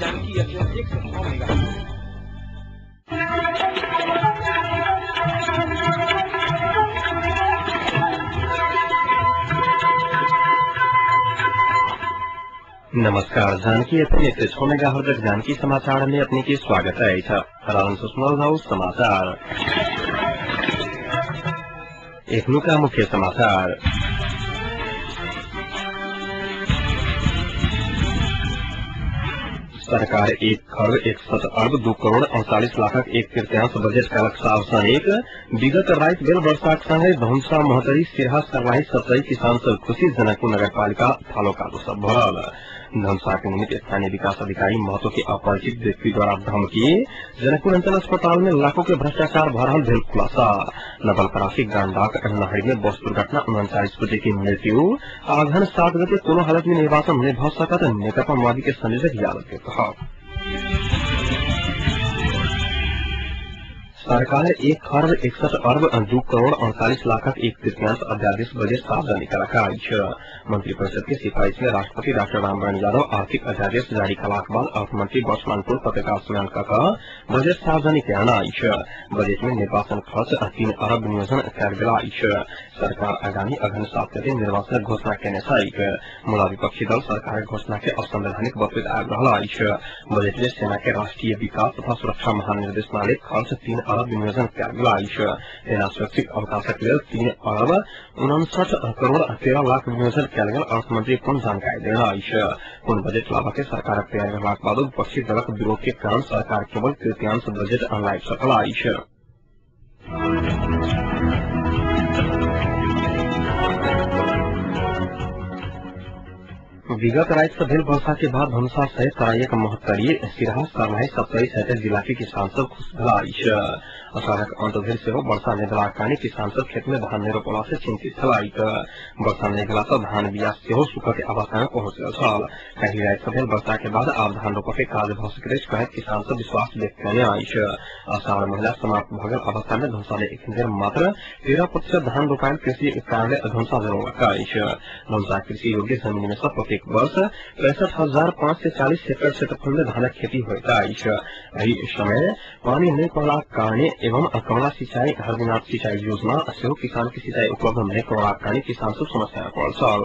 Janaki FM 106 megahertz. नमस्कार, Janaki FM 106 megahertz Janaki समाचार में अपने के स्वागत है। समाचार एखनुका मुख्य समाचार। सरकार 1 खर्ब 61 अर्ब 2 करोड़ 48 लाखक 1/3 बजेट कलक सार्वजनिक। विगत राति भेल वर्षाक संगे धनुषा, महोत्तरी, सिरहा, सर्लाही, सप्तरी किसान सब खुशी। जनकपुर नगरपालिका थालो कादो सब भरल। धनुषा के निमित्त स्थानीय विकास अधिकारी महतो के अपरिचित व्यक्ति द्वारा धमकी। जनकपुर अंचल अस्पताल में लाखों के भ्रष्टाचार भरल भेल खुलासा। नवलपरासी गंडक नहरी में बस दुर्घटना, 39 गोटे की मृत्यु। अघन 7 गते कोनो हालत में निर्वाचन नहीं भ सकत, नेकपा माओवादी के संयोजक यादव के कहब। सरकार 1 खर्ब 61 अर्ब 2 करोड़ 48 लाखक 1/3 अध्यादेश बजेट सार्वजनिक कलक अछि। मंत्री परिषद के सिफारिश में राष्ट्रपति डॉक्टर रामवरण यादव आर्थिक अध्यादेश जारी कलाक बाद अर्थमंत्री वर्षमानपुर पत्रकार सम्मेलन क बजेट सार्वजनिक कयने अछि। बजेट में निर्वाचन खर्च 3 अरब विनियोजन कयल गेल अछि। सरकार आगामी अघन 7 गते निर्वाचनक घोषणा केने छैक। मुदा विपक्षी दल सरकारक घोषणा के असंवैधानिक बतबैत आबि रहल अछि। बजेट में सेना के राष्ट्रीय विकास तथा सुरक्षा महानिर्देशनालय खर्च 3 अरब विनियोजन कयल गेल अछि। एना स्वैच्छिक अवकाशक लेल 3 अरब 59 करोड़ 13 लाख विनियोजन कयल गेल अर्थमंत्री पुन जानकारी देने अछि। पुन बजेट लाबऽ के सरकारक तैयारी रहलाक बादो विपक्षी दलक विरोध के कारण सरकार केवल 1/3 बजेट लाबि सकल अछि। विगत राति से भेल वर्षा के बाद धनुषा सहित तराईक महोत्तरी, सिरहा, सर्लाही, सप्तरी सहित जिला के किसान सब खुश भेल अछि। अषाढ़क अंत धरि सेहो वर्षा नहि भेलाक कारण किसान सब खेत में धान नहि रोपला से चिंतित छलैक। वर्षा नहि भेला सँ धान बिया सेहो सूखऽ के अवस्था में पहुंच गेल छल। काल्हि राति से भेल वर्षा के बाद आब धान रोपऽ के काज भऽ सकैत अछि कहैत किसान सब विश्वास व्यक्त कयने अछि। अषाढ़ महिना समाप्त भऽ गेल अवस्था में धनुषा में एखन धरि मात्र 13% धान रोपायल कृषि कार्यालय धनुषा जनौलक अछि। धनुषा कृषि योग्य जमीन में सँ प्रत्येक वर्ष 65,540 हेक्टेयर क्षेत्रफल में धानक खेती होइत अछि। एहि समय पानी नहि पड़लाक कारण एवं कमला सिंचाई, हरदिनाथ सिंचाई योजना सेहो किसान के सिंचाई उपलब्ध नहि करबाक कारण किसान सब समस्या में पड़ल छल।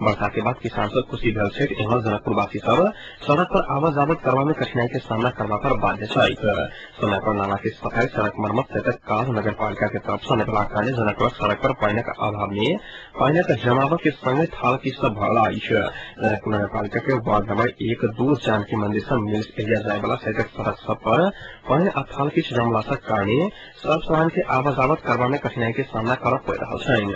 वर्षा के बाद किसान सब खुशी भेल छथि। एम्हर जनकपुरवासी सब सड़क पर आवाजावत करबा में कठिनाई के सामना करबा पर बाध्य छथि। समय पर नाला के सफाई, सड़क मरम्मत सहितक काज नगरपालिका के तरफ सँ नहि भेलाक कारण जनकपुरक सड़क पर पानिक अभाव में पानिक जमाव के संगे थाल कीच सब भरल अछि। जनकपुर नगरपालिका के वार्ड नंबर 1, 2 जानकी मंदिर से मिल्स एरिया जाय वाला सहितक सड़क सब पर पानि आ थाल कीच जमला सँ कारण सब सामान के आवाजावत करबा में कठिनाई के सामना करऽ पड़ि रहल छनि।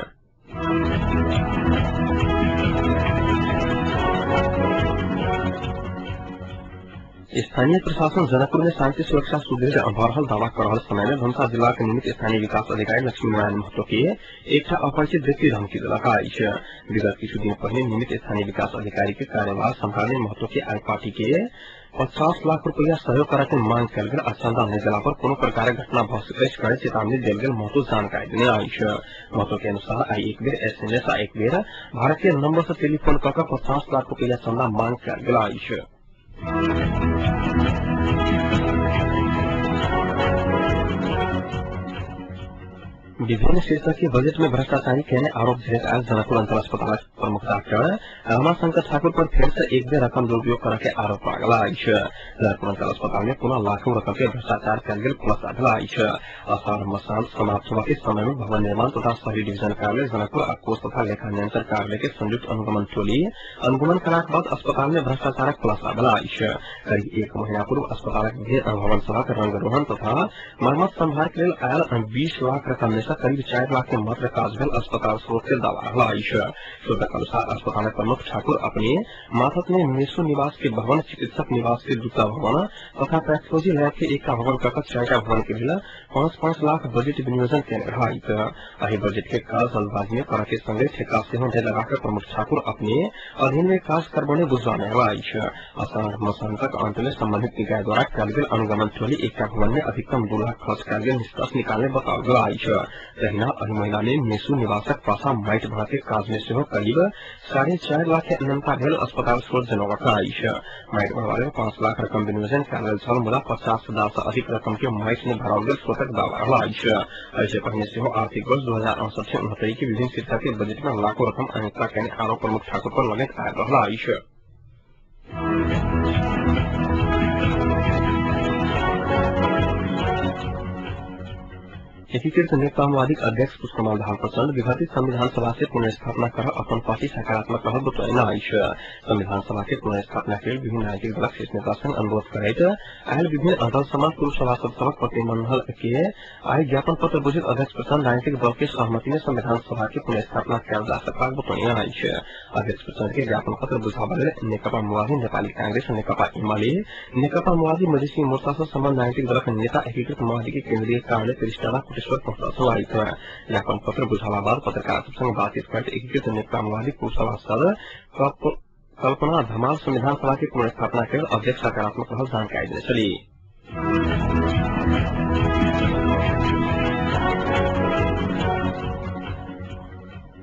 स्थानीय प्रशासन जनकपुर में शांति सुरक्षा सुदृढ़ भऽ रहल दावा कर रहल समय में धनुषा जिला के निमित्त स्थानीय विकास अधिकारी लक्ष्मी नारायण महतो के एकटा अपरिचित व्यक्ति धमकी देलक अछि। विगत किछु दिन पहिने निमित्त स्थानीय विकास अधिकारी के कार्यभार सम्हारने महतो के आई पार्टी के 50 लाख रुपया सहयोग करऽ के मांग कयल गेल आ चंदा नहि देला पर कोनो प्रकारक घटना भऽ सकैत अछि कहैत चेतावनी देल गेल महतो जानकारी देने अछि। महतो के अनुसार आई एक बेर एसएमएस आ एक बेर भारतीय नंबर से टेलीफोन कऽ कऽ 50 लाख रुपया चंदा मांग कयल गेल अछि। विभिन्न शीर्षक के बजट में भ्रष्टाचारी केने आरोप झेलैत आयल जनकपुर अंचल अस्पतालक प्रमुख डॉक्टर रमाशंकर ठाकुर पर फेर से एक बेर रकम दुरुपयोग करऽ के आरोप लागल अछि। जनकपुर अंचल अस्पताल में पुनः लाखों रकम के भ्रष्टाचार कयल गेल खुलासा भेल अछि। अषाढ़ मसांत समाप्त होबऽ के समय में भवन निर्माण तथा शहरी डिवीजन कार्यालय जनकपुर आ कोष तथा लेखा नियंत्रण कार्यालय के संयुक्त अनुगमन टोली अनुगमन कलाक बाद अस्पताल में भ्रष्टाचारक खुलासा भेल अछि। करीब 1 महीना पूर्व अस्पतालक विभिन्न भवन सभक रंग रोहन तथा मरम्मत संभार के लेल आयल 20 लाख रकम में से करीब 4 लाख के मात्र काज भेल अस्पताल स्रोत के दावा रहल अछि। स्रोतक अनुसार अस्पतालक प्रमुख ठाकुर अपने माथत में मेसो निवास के भवन, चिकित्सक निवास के 2 भवन तथा पैथोलॉजी लैब के 1 भवन कऽ 4 भवन के लेल 5-5 लाख बजट विनियोजन केने रहैत। एहि बजट के काज जल्दबाजी में करऽ के संगे ठेका सेहो नहि लगाकर प्रमुख ठाकुर अपने अधीन में काज करबने बुझाने अछि। अषाढ़ मसान्तक अंत में संबंधित निकाय द्वारा कयल गेल अनुगमन टोली 1 भवन में अधिकतम 2 लाख खर्च कयल गेल निष्कर्ष निकालने बताओल गेल अछि। तहिना एहि महीना में मेसु निवासक पाछा माटि भरऽ के काज में सेहो करीब 4.5 लाख के अनियमितता भेल अस्पताल स्रोत जनौलक अछि। माटि भरबा लेल 5 लाख रकम विनियोजन कयल गेल छल, मुदा 50,000 से अधिक रकम के माटि नहि भराओल गेल स्रोतक दावा रहल अछि। एहिसँ पहिने सेहो आर्थिक वर्ष 2068-69 के विभिन्न शीर्षक के बजट में लाखों रकम अनियमितता केने आरोप प्रमुख ठाकुर पर लगैत आबि रहल अछि। एकीकृत नेकपा माओवादीक अध्यक्ष पुष्पकमल दाहाल प्रचण्ड विघटित संविधान सभा से पुनर्स्थापना कर अपन पार्टी सकारात्मक रहल बतौने अछि। संविधान सभा के पुनर्स्थापना के लेल विभिन्न राजनीतिक दलक शीर्ष नेता संग अनुरोध करैत आयल विभिन्न दल समान पूर्व सभासद सभक प्रतिनिधिमंडल के आइ ज्ञापन पत्र बुझैत अध्यक्ष प्रचण्ड राजनीतिक दल के सहमति में संविधान सभा के पुनर्स्थापना कयल जा सकबाक बतौने अछि। अध्यक्ष प्रचण्ड के ज्ञापन पत्र बुझाबऽ लेल नेकपा माओवादी, नेपाली कांग्रेस, नेकपा एमाले, नेकपा माओवादी, मधेसी मोर्चा सँ सम्बद्ध राजनीतिक दलक नेता एकीकृत माओवादी के केन्द्रीय कार्यालय त्रिस्टारा पहुंचल छल। ज्ञापन पत्र बुझाला बाद पत्रकार सब संग बातचीत करैत एकीकृत नेकपा माओवादी पूर्व सभासद कल्पना धमाल संविधान सभा के पुनर्स्थापना के अध्यक्ष सकारात्मक रहल जानकारी देने छली।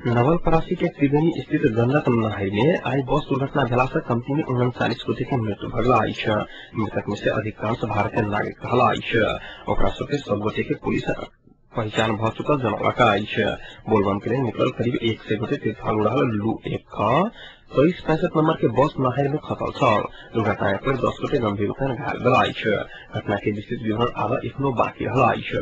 नवलपरासी के त्रिवेणी स्थित गंडक नहर में आई बस दुर्घटना भेला से कम्ती में 39 गोटे के मृत्यु भऽ गेल अछि। मृतक में से अधिकांश भारतीय नागरिक रहल अछि। ओकरा सबके सब गोटे के पुलिस पहिचान भऽ चुकल जनौलक अछि। बोलबम के लेल निकलल करीब 100 गोटे तीर्थालु रहल लू 1 2365 नंबर के बस नहर में खसल छल। दुर्घटना पर 10 गोटे गंभीर रूप में घायल भेल अछि। घटना के विस्तृत विवरण आब एखनो बाकी रहल अछि।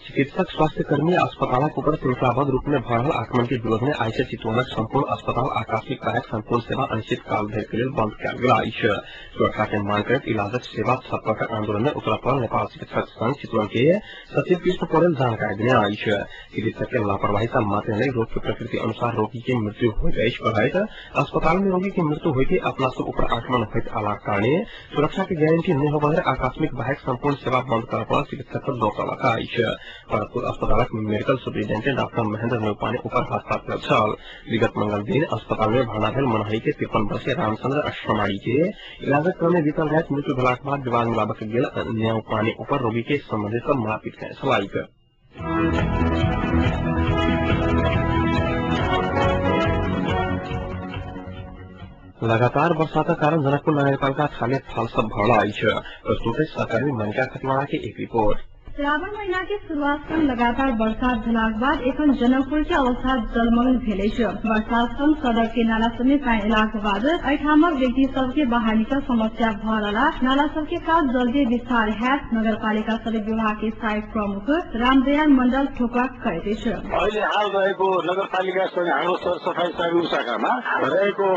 चिकित्सक स्वास्थ्यकर्मी अस्पतालक ऊपर श्रृंखलाबद्ध रूप में भऽ रहल आक्रमण के विरोध में आइ से चितवनक संपूर्ण अस्पताल आकस्मिक बाहेक संपूर्ण सेवा अनिश्चित काल धरि के लेल बंद कयल गेल अछि। सुरक्षा के मांग करैत इलाजक सेवा ठप कऽ आंदोलन में उतरल पड़ल नेपाल चिकित्सक संघ चितवन के सचिव कृष्ण पौडेल जानकारी देने अछि। चिकित्सक के लापरवाही सँ मात्र नहि रोग के प्रकृति अनुसार रोगी के मृत्यु होइत अछि कहैत अस्पताल में रोगी के मृत्यु होइते अपना सब ऊपर आक्रमण होइत आलाक कारणे सुरक्षा के गारंटी नहि होबय आकस्मिक बाहेक संपूर्ण सेवा बंद करऽ पड़ल चिकित्सक पर दोष लगलक अछि। भरतपुर अस्पतालक medical superintendent doctor Mahendra Neupane ऊपर हाथपात भेल छल। विगत मंगल दिन अस्पताल में भर्ना भेल मनहरी के 53 वर्षीय रामचंद्र अश्रमाणी के इलाजक क्रम में बीतल राति मृत्यु भेलाक बाद विवाद मिलाबक गेल नेउपाने ऊपर रोगी के संबंधित सब मारपीट केने छलैक। लगातार बरसातक कारण जनकपुर नगरपालिका थाले थाल सब भरल अछि। प्रस्तुत सहकर्मी मनिका खतिवड़ा के एक रिपोर्ट। श्रावण महीना के शुरुआत संग लगातार बरसात भेलाक बाद एखन जनकपुर के अवस्था जलमग्न भेल अछि। बरसात संग सड़क के नाला सब में पानि एलाक बाद एहिठामक व्यक्ति सब के बाहर निकल समस्या भऽ रहला। नाला सब के काज जल्दी विस्तार हैत नगरपालिका सड़क विभाग के सहायक प्रमुख रामदयाल मंडल ठोकवा करैत अछि। अहिले हाल रहेको नगरपालिका हाम्रो सरसफाई सहयोग शाखामा रहेको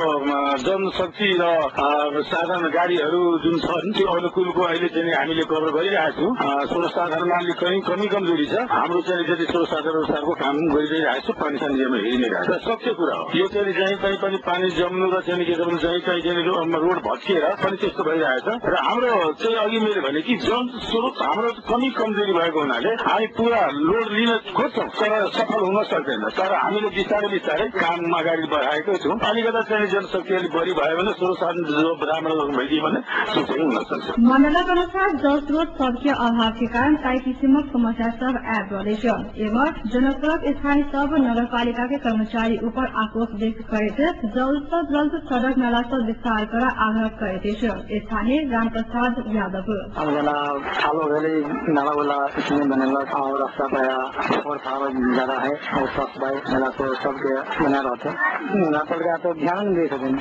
जनशक्ति र साधन गाडीहरू जुन छन् त्यो अनुकूलको अहिले चाहिँ हामीले कभर गरिरहेको छौँ। स्रोत साधनमा अलिक कहीँ कमी कमजोरी छ। हाम्रो चाहिँ जति स्रोत साधन अनुसारको काम गरिरहेको छु। पानी सानी जम्नु हेरि नै रहेको सत्य कुरा हो। यो चाहिँ जहीँ कहीँ पनि पानी जम्नु र चाहिँ के छ जहीँ कहीँ चाहिँ रोड भत्किएर पनि त्यस्तो भइरहेछ र हाम्रो चाहिँ अघि मैले भने कि जल स्रोत हाम्रो कमी कमजोरी भएको हुनाले हामी पुरा लोड लिन खोज्छौँ तर सफल हुन सक्दैन। तर हामीले बिस्तारै बिस्तारै काम अगाडि बढाएकै छौँ। अलिकता चाहिँ जनशक्ति अलिक बढी भयो भने स्रोत साधन राम्रो भइदियो भने त्यो चाहिँ हुन सक्छ। मण्डलक अनुसार जल स्रोत सबके अभाव के कारण कई किसिमक समस्या सब आबि रहल अछि। एवं जनकपुरक स्थानीय सब नगरपालिका के कर्मचारी ऊपर आक्रोश व्यक्त करैत जल्द सँ जल्द सड़क नाला सब विस्तार कर आग्रह करैत अछि। स्थानीय रामप्रसाद यादव। अब जेना थालो भेलै नाला वाला इसमें बनेलक और रास्ता पाया और थालो ज्यादा है और साफ सफाई भेला से सबके बना रहते। नगरपालिका तो ध्यान नहीं दे छथिन।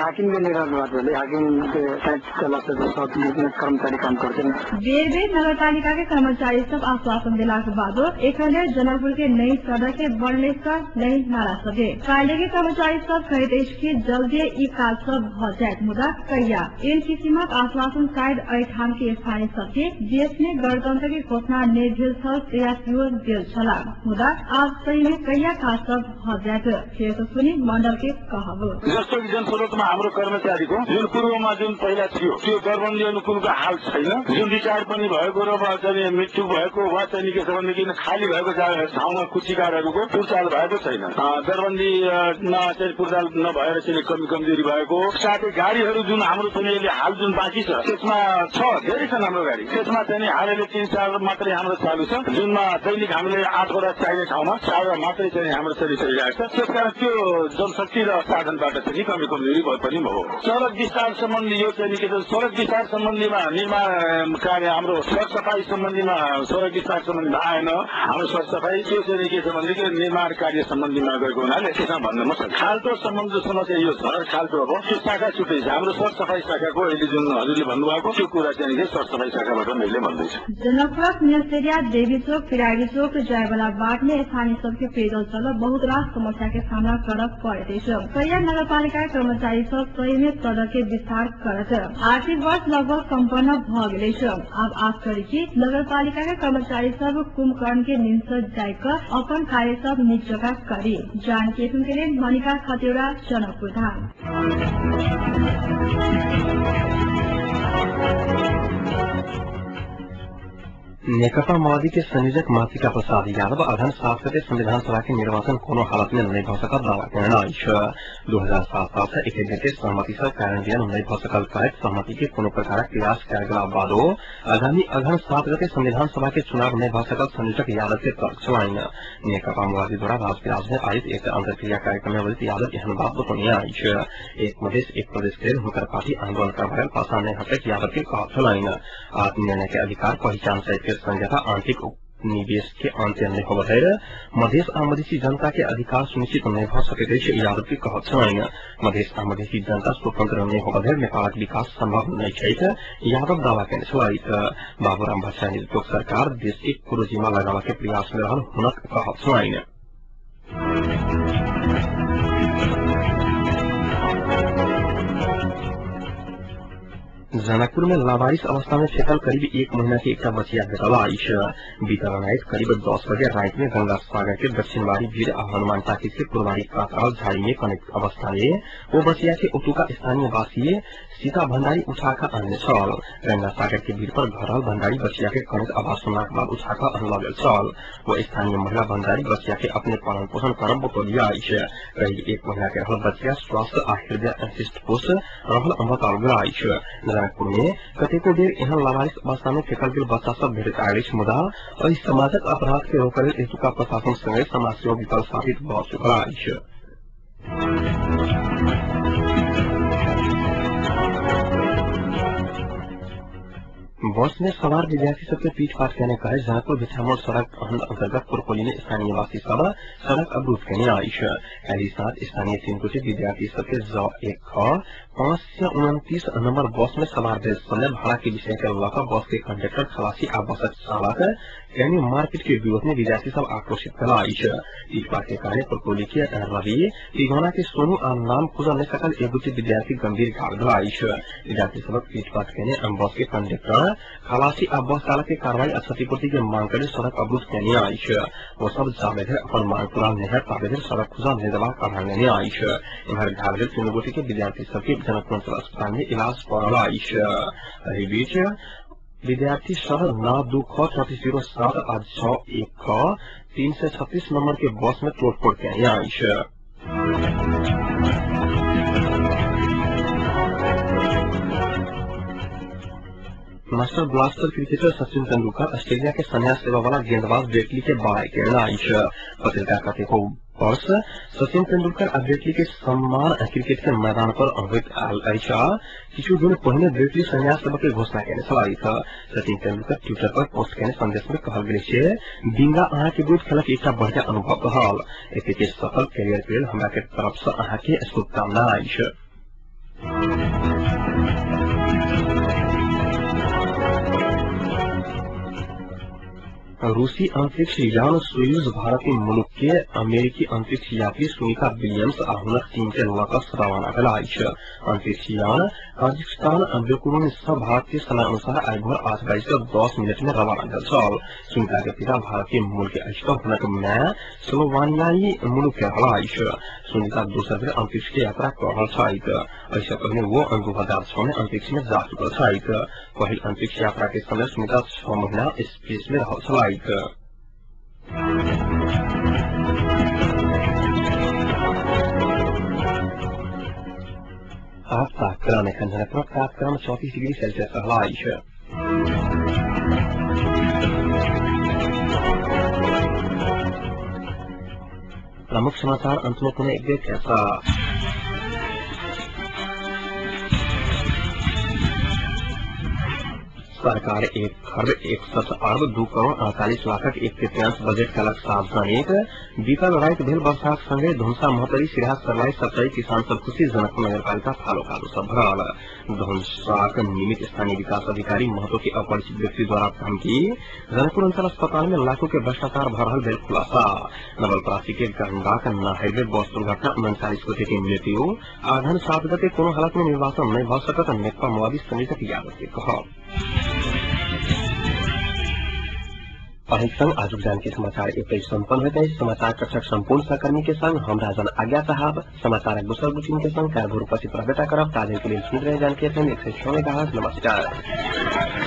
हाकिम के निर्णय बात भेलै। हाकिम के साइड कयला से सब कर्मचारी काम करते। बेर बेर नगरपालिका के कर्मचारी कर्मचारी सब आश्वासन देलाक बादो एखन जनकपुर के नई सड़क के बनले स नई नाला सके कार्यालय के कर्मचारी सब कहैत अछि कि जल्दी ई काज सब भ जायत, मुदा कहिया? एहन किसिमक आश्वासन शायद एहिठाम के स्थानीय सबके देश में गणतंत्र के घोषणा नहि भेल छल तहिया सेहो गेल छला, मुदा आब सही में कहिया काज सब भ जायत? फेर सुनी मण्डल के कहब। जस्तो कि जनस्रोतमा हाम्रो कर्मचारीको जुन पूर्वमा जुन पहिला थियो त्यो दरबन्दी अनुकूलको हाल छैन, जुन रिटायर पनि भएको र चाहिँ मृत्यु भएको वा चाहिँ के छ भनेदेखि खाली भएको ठाउँमा कुचिकारहरूको पूर्चाल भएको छैन, दरबन्दीमा चाहिँ पूर्चाल नभएर चाहिँ कमी कमजोरी भएको, साथै गाडीहरू जुन हाम्रो चाहिँ अहिले हाल जुन बाँकी छ त्यसमा छ धेरै छन् हाम्रो गाडी, त्यसमा चाहिँ हालैले 3-4 मात्रै हाम्रो चालु छ, जुनमा दैनिक हामीले 8वटा चाहिने ठाउँमा 4वटा मात्रै चाहिँ हाम्रो चलिसकिरहेको छ। त्यसकारण त्यो जनशक्ति र साधनबाट चाहिँ कमी कमजोरी भए पनि हो। सड़क विस्तार सम्बन्धी यो चाहिँ के सड़क विस्तार सम्बन्धीमा निर्माण कार्य हाम्रो सरसफाई सम्बन्धीमा सड़क विस्तार सम्बन्धीमा आएन, हाम्रो सरसफाई त्यो चाहिँ के छ भनेदेखि निर्माण कार्य सम्बन्धीमा गएको हुनाले त्यसमा भन्न म सक्छु। खाल्टो सम्बन्धी समस्या यो छ, खाल्टो अब त्यो शाखा छुट्टै छ, हाम्रो सरसफाई शाखाको अहिले जुन हजुरले भन्नुभएको त्यो कुरा चाहिँ सरसफाई शाखाबाट मैले भन्दैछु। जनकपुरक मिलसेरिया, देवी चौक, पिरागी चौक जायवाला बाट में स्थानीय सबके पैदल चल बहुत रास समस्या के सामना करऽ पड़ैत अछि। कहिया नगरपालिका कर्मचारी सब सही में सड़क के विस्तार करत? आर्थिक वर्ष लगभग सम्पन्न भ गेल अछि। आब आश करी कि नगरपालिका के कर्मचारी सब कुंभकर्ण के नींद से जाय कऽ अपन कार्य सब नीक जकाँ करी। जानकी के लिए मनिका खतिवड़ा, जनकपुर धाम। नेकपा माओवादी के संयोजक मातृका प्रसाद यादव अघन 7 गते संविधान सभा के निर्वाचन कोनो हालत में नहीं भ सकल दावा केने अछि। 2007 साल से 1 गते सहमति से कार्यान्वयन नहीं भ सकल कहैत सहमति के कोनो प्रकारक प्रयास कयल गेला बादो आगामी अघन 7 गते संविधान सभा के चुनाव नहीं भ सकल संयोजक यादव के तर्क छलनि। नेकपा माओवादी द्वारा राजविराज में आयोजित एक अंतर्क्रिया कार्यक्रम में बजैत यादव एहन बात बतौने अछि। एक मधेश एक प्रदेश के लेल हुनकर पार्टी आंदोलन करबाक पाछा नहि हटैत यादव के कहब छलनि। आत्मनिर्णय के अधिकार पहिचान सहित के संहिता आंतरिक उपनिवेश के अंत्य नहि होबय धरि मधेश आ मधेसी जनता के अधिकार सुनिश्चित नहि भ सकैत अछि यादव के कहब छलनि। मधेश आ मधेसी जनता स्वतंत्र नहि होबय धरि नेपालक विकास संभव नहि छैक यादव दावा केने छलथि। बाबूराम भट्टराई नेतृत्वक सरकार देश के कुरोजिमा लगाबऽ के प्रयास में रहल हुनक कहब छलनि। जनकपुर में लावारिस अवस्था में फेंकल करीब 1 महीना के एकटा बचिया भेटल अछि। बीतल राति करीब 10 बजे राति में गंगा सागर के दक्षिणवारी भीड़ आ हनुमान टाकी के पूर्वारी कात रहल झाड़ी में कनेक्ट अवस्था में ओ बचिया के ओतुका स्थानीय वासी सीता भंडारी उठा कऽ अनने छल। गंगा सागर के भीड़ पर घर रहल भंडारी बचिया के कनेक्ट आवाज सुनलाक बाद उठा कऽ अनल गेल छल। ओ स्थानीय महिला भंडारी बचिया के अपने पालन पोषण करब बतौलिया अछि। करीब 1 महीना के रहल बचिया स्वास्थ्य आ हृदय हृष्टपुष्ट रहल बताओल गेल अछि। जनकपुर में कतेको बेर एहन लावारिस अवस्था में फेकल गेल बच्चा सब भेटैत आयल अछि, मुदा एहि समाजक अपराध के रोकय लेल एतुका प्रशासन संगे समाज सेहो विफल साबित भ चुकल अछि। बस में सवार विद्यार्थी सबके पीट पाट केने कहे जनकपुर भिठामोड़ सड़क अंतर्गत पुरकोली में स्थानीय निवासी सब सड़क अवरुद्ध केने अछि। एहि साथ स्थानीय 3 गोटे विद्यार्थी सबके ज 1 ख 529 नंबर बस में सवार भेल समय भाड़ा के विषय के लऽ कऽ बस के कंडक्टर, खलासी आ बसक चालक यानी मारपीट के विरोध में विद्यार्थी सब आक्रोशित भेल अछि। पीटपाट के कारण पुरकोली के रवि, तिगौना के सोनू आ नाम खुजल नहि सकल एक गोटे विद्यार्थी गंभीर घायल भेल अछि। विद्यार्थी सबक पीटपाट केने बस के कंडक्टर, खलासी आ बस चालक के कार्रवाई आ क्षतिपूर्ति के मांग करी सड़क अवरुद्ध केने अछि। ओ सब जाबे धरि अपन मांग पूरा नहि होयत ताबे धरि सड़क खुजल नहि देबाक ऐलान लेने अछि। एम्हर घायल भेल 3 गोटे के विद्यार्थी सबके जनकपुर अस्पताल में इलाज कऽ रहल अछि। एहि बीच विद्यार्थी सब 9 2 ख 3407 आ 6 1 ख 336 नंबर के बस में तोड़फोड़ केने अछि। Master blaster cricketer Sachin Tendulkar Australia के संन्यास लेबऽ वाला गेंदबाज ब्रेटली के बड़ाई केने अछि। पत्रिका कतेको वर्ष सचिन तेंदुलकर आ ब्रेटली के सम्मान क्रिकेट के मैदान पर होइत आयल अछि। किछु दिन पहिने ब्रेटली संन्यास लेबऽ के घोषणा केने छलथि। सचिन तेंदुलकर ट्विटर पर पोस्ट केने संदेश में कहल गेल छै, बिंगा अहाँ के विरुद्ध खेलक एकटा बढ़िया अनुभव रहल। एतेक सफल कैरियर के लेल हमरा के तरफ से अहाँ के शुभकामना अछि। रूसी अंतरिक्ष यान सोयूज भारतीय मुलुक के अमेरिकी अंतरिक्ष यात्री सुनीता विलियम्स आ हुनक टीम के लऽ कऽ रवाना भेल अछि। अंतरिक्ष यान कजाकिस्तान बेकुरून सँ भारतीय समय अनुसार आइ भोर 8:10 में रवाना भेल छल। सुनीता के पिता भारतीय मूल के अछि तऽ हुनक माय स्लोवानियाई मुलुक के रहल अछि। सुनीता दोसर बेर अंतरिक्ष के यात्रा कऽ रहल छथि। एहिसँ पहिने वो 2006 में अंतरिक्ष में जा चुकल छथि। पहिल अंतरिक्ष यात्रा के समय सुनीता 6 महीना स्पेस में रहल छलथि। आब तापक्रम एखन जनकपुरक तापक्रम 34 डिग्री सेल्सियस रहल अछि। प्रमुख समाचार अंत में पुनः एक बेर फेरसँ। सरकार 1 खर्ब 61 अर्ब 2 करोड़ 48 लाखक 1/3 बजेट कलक सार्वजनिक। बीतल राति भेल वर्षाक संगे धुमसा महोत्तरी सिरहा सर्लाही सप्तरी किसान सब खुशी। जनकपुर नगरपालिका थालो कादो सब भरल। धुमसाक निमित्त स्थानीय विकास अधिकारी महतो के अपरिचित व्यक्ति द्वारा धमकी। जनकपुर अंचल अस्पताल में लाखों के भ्रष्टाचार भऽ रहल भेल खुलासा। नवलपरासी के गंडाक नहर में बस दुर्घटना 39 गोटे के मृत्यु। अगहन 7 गते कोनो हालत में निर्वाचन नहि भऽ सकत नेकपा माओवादी संयोजक यादव के कहब। अहिक संग आजुक जानकी समाचार एतै सम्पन्न होइत अछि। समाचार कक्षक सम्पूर्ण सहकर्मी के संग हम राजन आज्ञा साहब समाचारक दोसर बुलेटिन के संग काल्हि भोर उपस्थित रहबे करब। ताजे के लेल सुनैत रहे जानकी एफएम 106 मेगाहर्ट्ज। नमस्कार।